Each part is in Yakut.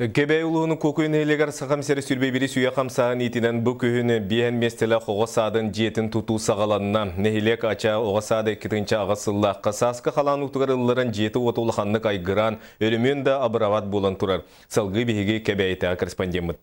Кэбээйи улууһун Куокуй нэһилиэгэр Сахам сирэ 21 үйэ хамсааһын иитинэн бу күһүн биэһэн миэстэлээх оҕо саадын дьиэтин тутуу саҕаланна. Нэһилиэк Ачаа оҕо саада 2008 сыллаахха сааскы халаан уутугар ылларан дьиэтэ-уота улаханнык айгыраан, өрөмүөн да абырабат буолан турар. Салгыы биһиги Кэбээйитээҕи корреспондеммыт.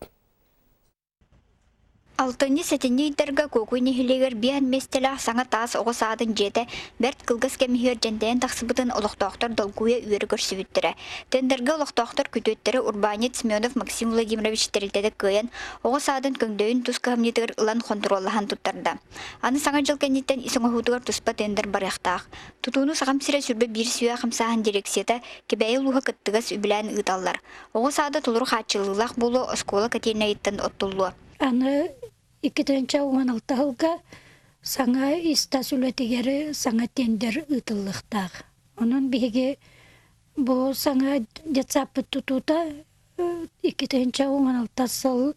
Алтынньы-сэтинньи ыйдарга Куокуй нэһилиэгэр биэс миэстэлээх саҥа таас оҕо саадын дьиэтэ бэрт кылгас кэм иһигэр дьэндэйэн тахсыбытын олохтоохтор долгуйа үөрэ көрсүбүттэрэ. Тендергэ олохтоохтор күтүөттэрэ урбаанньыт Семенов Максим Владимирович тэрилтэтэ кыайан, оҕо саадын көҥдөйүн тус кыһамньытыгар ылан хонтуруоллаһан туттарда. Аны Саҥа дьыл кэнниттэн ис оҥоһуутугар туспа тендер барыахтаах. Тутууну Сахам сирэ 21 сүө хамсааһын дирекцията Кэбээйи улууһа кыттыгас үбүлээн ыыталлар. Оҕо саада толору хааччыллыылаах буолуо, оскуола котельнайыттан оттуллуо. Аны 2016 сылга саҥа ис-тас үлэтигэр саҥа тендер ыытыллыахтаах. Онон биһиги бу саҥа детсадпыт тутуута 2016 сыл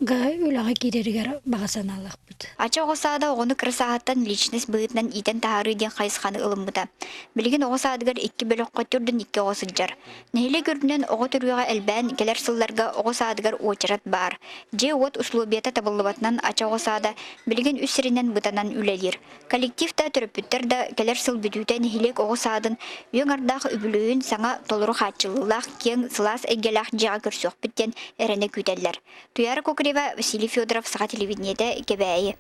үлэҕэ киирэригэр баҕа санаалаахпыт. Ача оҕо саада оҕону кыра сааһыттан личность быһыытынан иитэн таһаарыы диэн хайысханы ылыммыта. Билигин оҕо саадыгар икки бөлөххө төрдүн икки оҕо сылдьар. Нэһилиэк үрдүнэн оҕо төрүөҕэ элбээн, кэлэр сылларга оҕо саадыгар уочарат баар. Дьиэ-уот усулуобуйата табыллыбатынан Ача оҕо саада билигин үс сиринэн бытанан үлэлиир. Коллектив да, төрөппүттэр да кэлэр сыл бүтүүтэ нэһилиэк оҕо саадын үөҥ ардаах үбүлүөйүн саҥа толору хааччыллыылаах, киэҥ, сылаас эйгэлээх дьиэҕэ көрсүөхпүт диэн эрэнэ күүтэллэр. Туйаара Кокорева, Василий Федоров, Саха телевидениетэ, Кэбээйи.